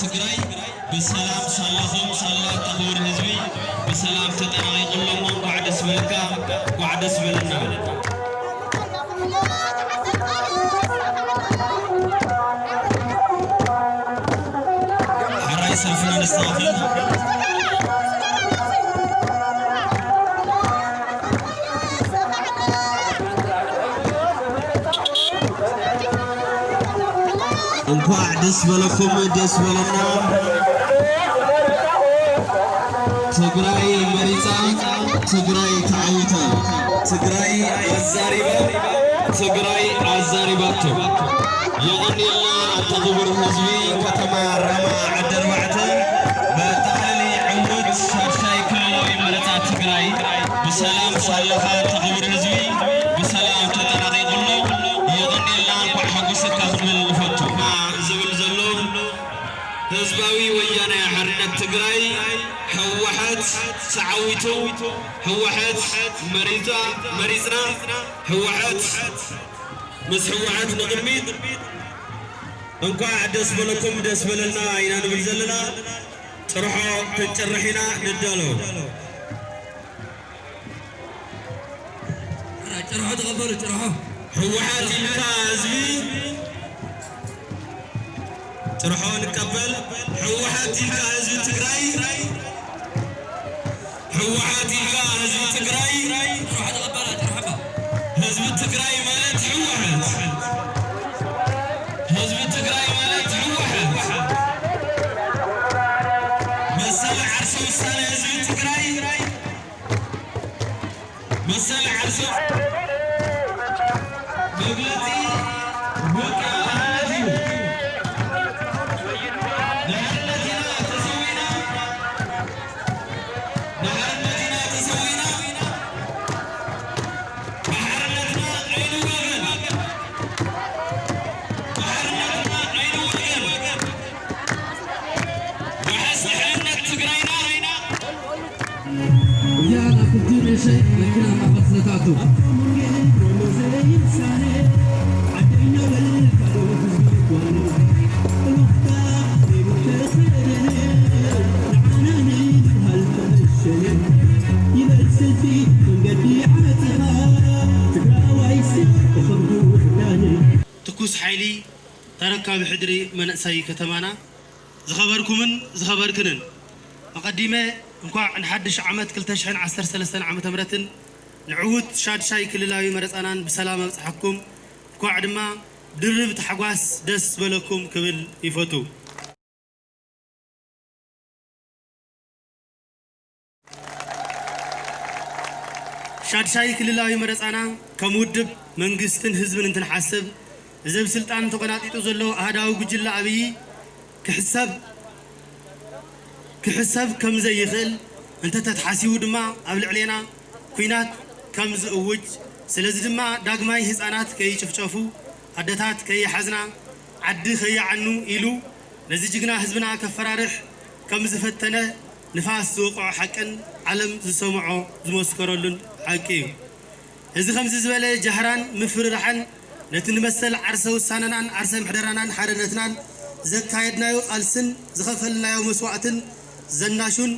ትግራይ ብሰላም ሳላኹም ሳላ እታ ክቡር ህዝቢ ብሰላም ተጠናቒቑሎም። እንኳዕ ደስ በልካ፣ እንኳዕ ደስ በለና። ሕራይ ሰልፍና ነስተኻኽል። እንኳዕ ደስ በለኩም፣ ደስ በለና። ትግራይ መሪፃ፣ ትግራይ ተዓዊታ። ትግራይ ኣዛሪባ፣ ትግራይ ኣዛሪባቶ። የቐንየልና ኣንታ ክቡር ህዝቢ ከተማ ራማ ዓዲ ኣርባዕተ፣ መጠቓለሊ ዕውት ሻድሻይ ክልላዊ መረፃ ትግራይ ብሰላም ሳለኻ ኣንታ ክቡር ህዝቢ ብሰላም ተጠናቒቑ ኣሎ። የቐንየልና፣ እንኳዕ ሓጎሰካ ክንብል ንፈቱ። ዝብል ዘሎ ህዝባዊ ወያነ ሓርነት ትግራይ ህወሓት ተዓዊቱ፣ ህወሓት መሪፃ፣ መሪፅና፣ ህወሓት ምስ ህወሓት ንቕድሚት። እንኳዕ ደስ በለኩም ደስ በለና ኢና ንብል ዘለና። ጭርሖ ክንጭርሕ ኢና ንዳሎ። ጭርሖ ተቐበሉ፣ ጭርሖ። ህወሓት ኢልካ ህዝቢ ጭርሖ ንቀበል። ህወሓት ኢልካ ህዝቢ ትግራይ፣ ህወሓት ኢልካ ህዝቢ ትግራይ። ጭርሖ ተቐበላ፣ ጭርሖ። ህዝቢ ትግራይ ማለት ህወሓት። ህዝቢ ትግራይ ማለት ህወሓት። መሰል ዓርሰ ውሳነ ህዝቢ ትግራይ። መሰል ዓርሰ መግለፂ ውቅያ ሓርነት እዩ። ንሓርነት ኢና ተሰዊና፣ ንሓርነት ኢና ተሰዊና፣ ብሓርነትና ኣይንወገን፣ ብሓርነትና ኣይንወገን። ዋሕስ ድሕንነት ትግራይና። እዚኣ ናብ ክልቲኡ ንእሽተይ መኪና ማእኸል ስለ ትኣቱ። ትኩስ ሓይሊ ተረካቢ ሕድሪ መናእሰይ ከተማና። ዝኸበርኩምን ዝኸበርክንን፣ ኣቐዲመ እንኳዕ ንሓድሽ ዓመት ክልተ ሽሕን ዓሰርተ ሰለስተን ዓመተ ምህረትን ንዕዉት ሻድሻይ ክልላዊ መረጻናን ብሰላም ኣብጽሓኩም። እንኳዕ ድማ ድርብ ታሕጓስ ደስ በለኩም ክብል ይፈቱ። ሻድሻይ ክልላዊ መረጻና ከም ውድብ፣ መንግስትን ህዝብን እንትንሓስብ፣ እዚ ኣብ ስልጣን ተቆናጢጡ ዘሎ ኣሃዳዊ ጉጅለ ኣብይ ክሕሰብ፣ ክሕሰብ ከም ዘይኽእል እንተተትሓሲቡ ድማ ኣብ ልዕሌና ኲናት ከም ዝእውጅ፣ ስለዚ ድማ ዳግማይ ህጻናት ከይጭፍጨፉ፣ ኣደታት ከይሓዝና፣ ዓዲ ከይዓኑ ኢሉ ነዚ ጅግና ህዝብና ከፈራርሕ ከም ዝፈተነ ንፋስ ዝወቕዖ ሓቅን ዓለም ዝሰምዖ ዝመስከረሉን ሓቂ እዩ። እዚ ከምዚ ዝበለ ጃህራን ምፍርራሕን ነቲ ንመሰል ዓርሰ ውሳነናን ዓርሰ ምሕደራናን ሓርነትናን ዘካየድናዮ ቃልስን ዝኸፈልናዮ መስዋእትን ዘናሹን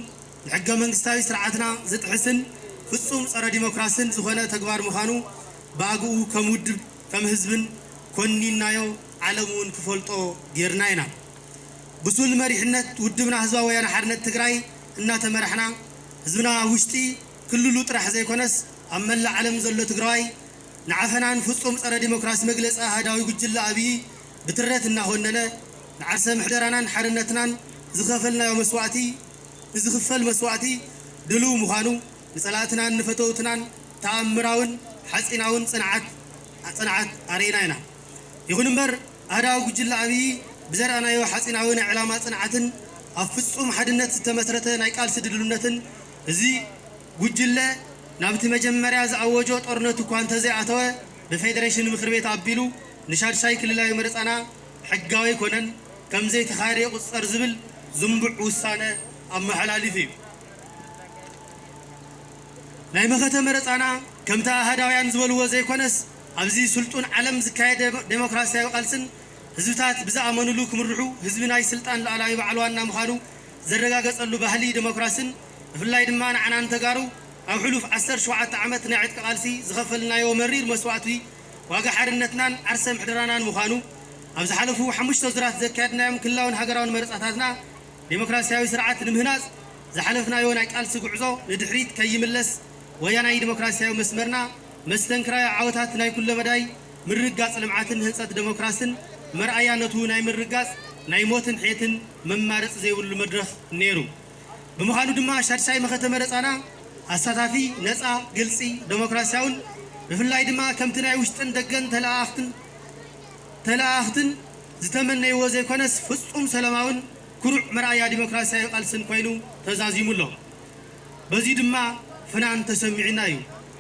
ንሕገ መንግስታዊ ስርዓትና ዝጥሕስን ፍጹም ጸረ ዲሞክራስን ዝኾነ ተግባር ምዃኑ ብኣግኡ ከም ውድብ ከም ህዝብን ኮኒንናዮ፣ ዓለም እውን ክፈልጦ ጌርና ኢና። ብሱል መሪሕነት ውድብና ህዝባዊ ወያነ ሓርነት ትግራይ እናተመራሕና፣ ህዝብና ኣብ ውሽጢ ክልሉ ጥራሕ ዘይኮነስ ኣብ መላእ ዓለም ዘሎ ትግራዋይ ንዓፈናን ፍጹም ጸረ ዲሞክራሲ መግለጺ ኣሃዳዊ ጉጅለ ኣብይ ብትረት እናኾነነ፣ ንዓርሰ ምሕደራናን ሓርነትናን ዝኸፈልናዮ መስዋእቲ፣ ንዝኽፈል መስዋእቲ ድልው ምዃኑ ንጸላእትናን ንፈተውትናን ተኣምራውን ሓጺናውን ጽንዓት፣ ጽንዓት ኣርኢና ኢና። ይኹን እምበር፣ ኣህዳዊ ጉጅለ ኣብይ ብዘርኣናዮ ሓጺናዊ ናይ ዕላማ ጽንዓትን ኣብ ፍጹም ሓድነት ዝተመስረተ ናይ ቃልሲ ድልውነትን፣ እዚ ጉጅለ ናብቲ መጀመርያ ዝኣወጆ ጦርነት እኳ እንተዘይኣተወ፣ ብፌደሬሽን ምክር ቤት ኣቢሉ ንሻድሻይ ክልላዊ መረጻና ሕጋዊ ኣይኮነን፣ ከም ዘይተኻየደ ይቑጸር ዝብል ዝንቡዕ ውሳነ ኣመሓላሊፉ እዩ። ናይ መኸተ መረጻና ከምቲ ኣሃዳውያን ዝበልዎ ዘይኮነስ፣ ኣብዚ ስልጡን ዓለም ዝካየድ ደሞ-፣ ዴሞክራሲያዊ ቃልስን ህዝብታት ብዝኣመኑሉ ክምርሑ፣ ህዝቢ ናይ ስልጣን ላዕላዊ ባዕልዋና ምዃኑ ዘረጋገጸሉ ባህሊ ዴሞክራስን፣ ብፍላይ ድማ ንዓና ንተጋሩ ኣብ ሕሉፍ ዓሰርተ ሸውዓተ ዓመት ናይ ዕጥቂ ቃልሲ ዝኸፈልናዮ መሪር መስዋእቲ ዋጋ ሓርነትናን ዓርሰ ምሕደራናን ምዃኑ፣ ኣብ ዝሓለፉ ሓሙሽተ ዙራት ዘካየድናዮም ክልላውን ሃገራውን መረጻታትና ዴሞክራሲያዊ ስርዓት ንምህናጽ ዝሓለፍናዮ ናይ ቃልሲ ጉዕዞ ንድሕሪት ከይምለስ፣ ወያናይ ዴሞክራሲያዊ መስመርና መስተንክራዊ ዓወታት ናይ ኩለመዳይ ምርግጋጽ ልምዓትን ህንጸት ዴሞክራስን መርኣያ ነቱ ናይ ምርግጋጽ ናይ ሞትን ሕየትን መማረጺ ዘይብሉ መድረኽ ነይሩ። ብምዃኑ ድማ ሻድሻይ መኸተ መረጻና ኣሳታፊ፣ ነጻ፣ ግልጺ፣ ዴሞክራሲያውን ብፍላይ ድማ ከምቲ ናይ ውሽጥን ደገን ተለኣኣኽትን ተለኣኣኽትን ዝተመነይዎ ዘይኮነስ ፍጹም ሰላማውን ኩሩዕ መርኣያ ዲሞክራሲያዊ ቃልስን ኮይኑ ተዛዚሙ ኣሎ። በዚ ድማ ፍናን ተሰሚዑና እዩ።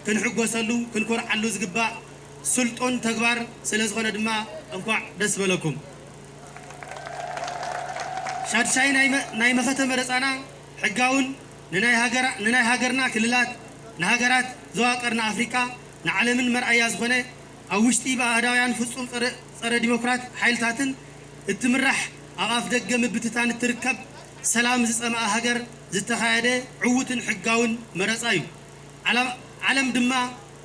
ክንሕጎሰሉ፣ ክንኮርዓሉ ዝግባእ ስልጡን ተግባር ስለ ዝኾነ ድማ እንኳዕ ደስ በለኩም። ሻድሻይ ናይ መ-፣ ናይ መኸተ መረጻና ሕጋውን ንናይ ሃገራ-፣ ንናይ ሃገርና ክልላት፣ ንሃገራት ዞባ ቀርኒ ኣፍሪቃ፣ ንዓለምን መርኣያ ዝኾነ፣ ኣብ ውሽጢ ብኣህዳውያን ፍጹም ጸረ-፣ ጸረ ዲሞክራት ሓይልታትን እትምራሕ፣ ኣብ ኣፍ ደገ ምብትታን እትርከብ፣ ሰላም ዝጸምኣ ሃገር ዝተኻየደ ዕዉትን ሕጋውን መረጻ እዩ። ዓለም፣ ዓለም ድማ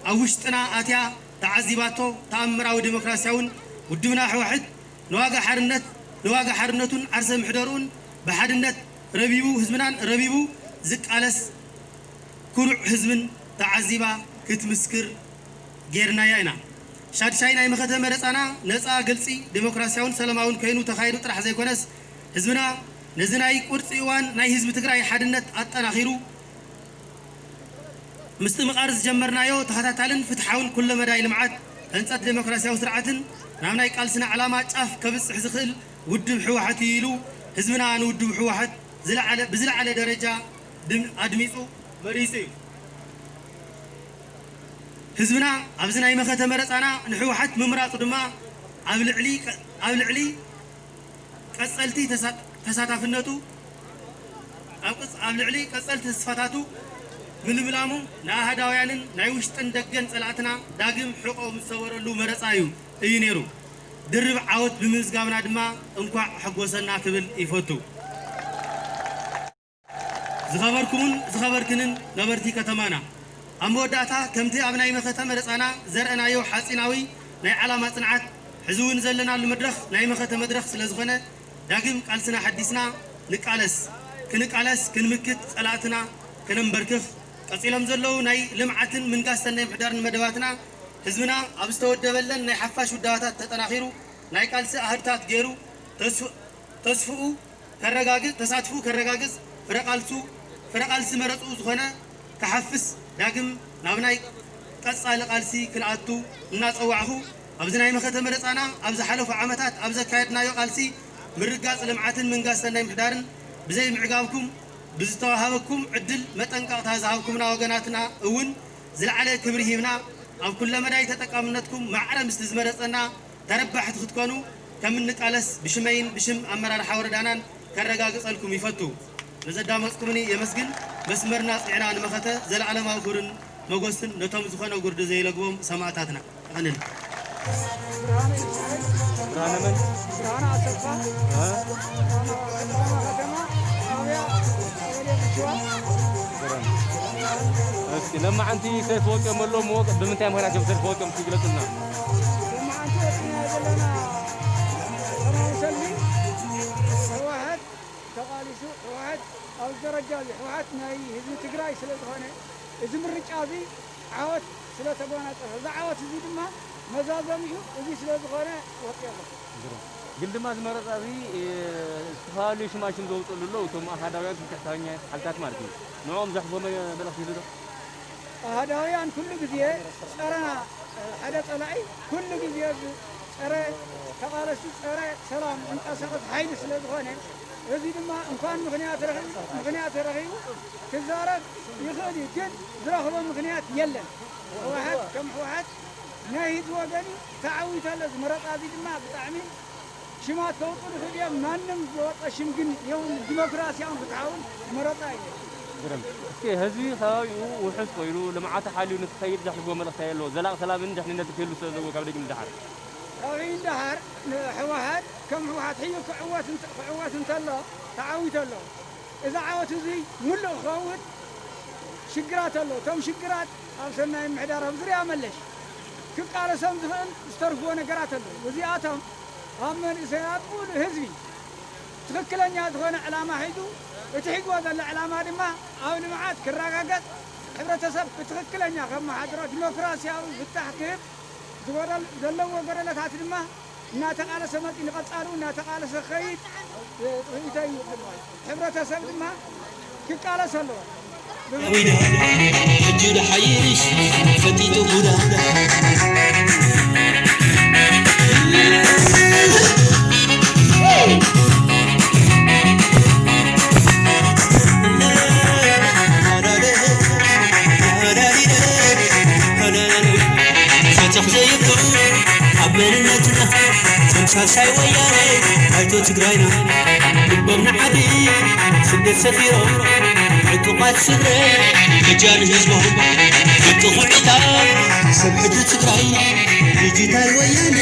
ኣብ ውሽጥና ኣትያ ተዓዚባቶ ተኣምራዊ ዴሞክራሲያውን ውድብና ህወሓት ንዋጋ ሓርነት፣ ንዋጋ ሓርነቱን ዓርሰ ምሕደርኡን ብሓድነት ረቢቡ፣ ህዝብናን ረቢቡ ዝቃለስ ኩሩዕ ህዝብን ተዓዚባ ክትምስክር ጌርናያ ኢና። ሻድሻይ ናይ መኸተ መረጻና ነጻ፣ ግልጺ፣ ዴሞክራሲያውን ሰላማውን ኮይኑ ተኻይዱ ጥራሕ ዘይኮነስ፣ ህዝብና ነዚ ናይ ቁርጺ እዋን ናይ ህዝቢ ትግራይ ሓድነት ኣጠናኺሩ፣ ምስትምቓር ዝጀመርናዮ ተኸታታልን ፍትሓውን ኩለመዳይ ልምዓት፣ ህንጸት ዴሞክራሲያዊ ስርዓትን ናብ ናይ ቃልስና ዕላማ ጫፍ ከብጽሕ ዝኽእል ውድብ ህወሓት እዩ ኢሉ ህዝብና ንውድብ ህወሓት ዝለዓለ፣ ብዝለዓለ ደረጃ ድም-፣ ኣድሚጹ መሪጹ እዩ። ህዝብና ኣብዚ ናይ መኸተ መረጻና ንህወሓት ምምራጹ ድማ ኣብ ልዕሊ፣ ኣብ ልዕሊ ቀጸልቲ ተሳ-፣ ተሳታፍነቱ፣ ኣብ ቅጽ-፣ ኣብ ልዕሊ ቀጸልቲ ተስፋታቱ ምልምላሙ ንኣህዳውያንን ናይ ውሽጥን ደገን ጸላእትና ዳግም ሕቖ ምስ ሰበረሉ መረጻ እዩ፣ እዩ ነይሩ። ድርብ ዓወት ብምምዝጋብና ድማ እንኳዕ ሐጎሰና ክብል ይፈቱ። ዝኸበርኩምን ዝኸበርክንን ነበርቲ ከተማና፣ ኣብ መወዳእታ ከምቲ ኣብ ናይ መኸተ መረጻና ዘርአናዮ ሓጺናዊ ናይ ዓላማ ጽንዓት፣ ሕዚ እውን ዘለናሉ መድረኽ ናይ መኸተ መድረኽ ስለ ዝኾነ፣ ዳግም ቃልስና ሓዲስና ንቃለስ፣ ክንቃለስ፣ ክንምክት፣ ጸላእትና ከነንበርክኽ፣ ቀጺሎም ዘለዉ ናይ ልምዓትን ምንጋስ ሰናይ ምሕዳርን መደባትና ህዝብና ኣብ ዝተወደበለን ናይ ሓፋሽ ውዳባታት ተጠናኺሩ ናይ ቃልሲ ኣህዱታት ገይሩ ተስፍ-፣ ተስፍኡ ከረጋግጽ፣ ተሳትፍኡ ከረጋግጽ፣ ፍረ ቃልሱ፣ ፍረ ቃልሲ መረጽኡ ዝኾነ ክሓፍስ ዳግም ናብ ናይ ቀጻሊ ቃልሲ ክንኣቱ እናጸዋዕኹ፣ ኣብዚ ናይ መኸተ መረጻና ኣብ ዝሓለፉ ዓመታት ኣብ ዘካየድናዮ ቃልሲ ምርጋጽ ልምዓትን ምንጋስ ሰናይ ምሕዳርን ብዘይ ምዕጋብኩም ብዝተዋሃበኩም ዕድል መጠንቀቕታ ዝሃብኩምና ወገናትና እውን ዝለዓለ ክብሪ ሂብና ኣብ ኩለመዳይ ተጠቃምነትኩም ማዕረ ምስቲ ዝመረጸና ተረባሕቲ ክትኮኑ ከም እንቃለስ ብሽመይን ብሽም ኣመራርሓ ወረዳናን ከረጋግጸልኩም ይፈቱ። ንዘዳመጽኩምኒ የመስግን። መስመርና ጽዒና ንመኸተ ዘለዓለማዊ ክብርን መጎስን ነቶም ዝኾነ ጉርዲ ዘይለግቦም ሰማእታትና። የቐንየልና። ብርሃነ መን? ብርሃነ ኣሰፋ። እ? ከተማ ጣብያ ቀበሌ ብቸዋ። እስኪ ለማዓንቲ ሰልፊ ወፂኦም ኣለዉ እሞ ብምንታይ ምኽንያት እዮም ሰልፊ ወፂኦም እስኪ ግለፁልና። ለማዓንቲ ወፂና ዘለና ሰላማዊ ሰልፊ ህወሓት ተቓሊሱ፣ ህወሓት ኣብዚ ደረጃ እዚ ህወሓት ናይ ህዝቢ ትግራይ ስለ ዝኾነ፣ እዚ ምርጫ እዚ ዓወት ስለ ተጎናጸፈ፣ እዚ ዓወት እዚ ድማ መዛዘሚኡ እዚ ስለ ዝኾነ ወፂኡ ኣሎ። ግን ድማ እዚ መረፃ እዚ፣ እ፣ ዝተፈላለዩ ሽማሽም ዘውፅእሉ ኣለዉ። እቶም ኣሃዳውያን፣ እቶም ትሕታውያን ሓይልታት ማለት እዩ። ንዕኦም ዘሕፍሮም መልእኽቲ ይህሉ ዶ? ኣሃዳውያን ኩሉ ግዜ ጸረና፣ ሓደ ጸላኢ ኩሉ ግዜ ጸረ ተቓለስቲ፣ ጸረ ሰላም ዝንቀሳቐስ ሓይሊ ስለ ዝኾነ፣ እዚ ድማ እንኳን ምኽንያት ረኺቡ፣ ምኽንያት ረኺቡ ክዛረብ ይኽእል እዩ፣ ግን ዝረኽቦ ምኽንያት የለን። ህወሓት ከም ህወሓት ናይ ህዝቢ ወገን እዩ፣ ተዓዊቱ ኣሎ። እዚ መረጻ እዚ ድማ ብጣዕሚ ሽማት ከውጡ ንኽእል እዮም። ማንም ዝወፀ ሽም ግን የውን ዲሞክራሲያውን ፍትሓውን መረፃ እዩ። ግርም። እስኪ ህዝቢ ከባቢኡ ውሑስ ኮይኑ ልምዓቱ ሓልዩ ንክኸይድ ዘሕልፎ መልእኽቲ ኣሎ። ዘላቂ ሰላምን ድሕንነትን ክህሉ ስለ ዘለዎ ካብ ደጊም ንደሓር። ካብኡ ደሓር ንህወሓት ከም ህወሓት ሕዩ ክዕወት እንተ-፣ ክዕወት እንተሎ ተዓዊቱ ኣሎ። እዚ ዓወት እዚ ምሉእ ክኸውን ሽግራት ኣሎ። እቶም ሽግራት ኣብ ሰናይ ምሕዳር ኣብ ዙርያ መለሽ ክቃለሶም ዝኽእል ዝተርፍዎ ነገራት ኣሎ። እዚኣቶም ኣብ መንእሰያት ሙሉእ ህዝቢ ትኽክለኛ ዝኾነ ዕላማ ሒዙ፣ እቲ ሒዝዎ ዘሎ ዕላማ ድማ ኣብ ልምዓት ክረጋገጽ፣ ሕብረተሰብ ብትኽክለኛ ከመሓድሮ፣ ዲሞክራሲያዊ ፍታሕ ክህብ፣ ዝጎደል-፣ ዘለዎ ጎደለታት ድማ እናተቓለሰ መጺኡ፣ ንቐጻሉ እናተቓለሰ ክኸይድ፣ እ፣ ርእይቶይ ይውክል ማለት እዩ። ሕብረተሰብ ድማ ክቃለስ ኣለዎ። ሕጂ ዶ ሓይሽ ፈጢጡ ጉዳ። ፈተኽ ዘይብሉ ኣብ መንነትና ተምሳሳይ ወያነ ባይቶ ትግራይና ልቦም ንዓዲ ስደት ሰፊሮም ዕጡቓት ስረ በጃ ንህዝቦም ዕጡቕ ውዒታ ሰብ ሕድሪ ትግራይ ዲጂታል ወያነ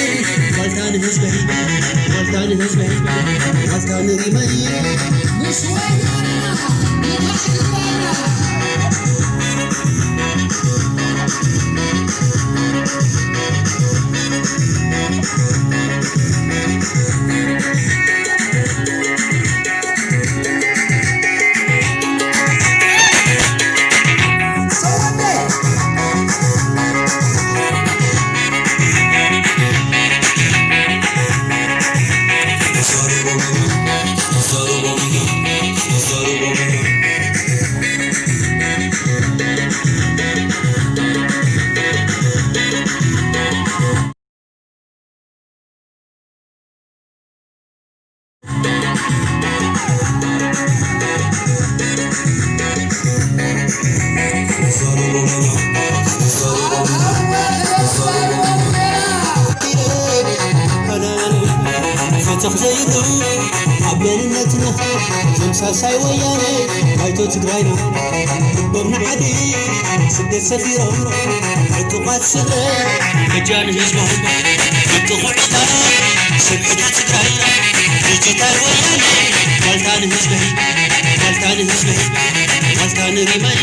ዋልታ ንህዝበይ ዋልታ ንህዝበይ ዋልታ ንሪመይ ፈተኽ ዘይብሉ ኣብ መንነትና ተምሳሳይ ወያነ ባይቶ ትግራይና ልቦም ንዓዲ ስደት ሰፊሮም ዕጡቓት ስረ በጃ ንህዝቦም ዕጡቕ ውዒታ ሰብ ሕድሪ ትግራይ ዲጂታል ወያነ ዋልታ ንህዝበይ ዋልታ ንህዝበይ ዋልታ ንሪመይ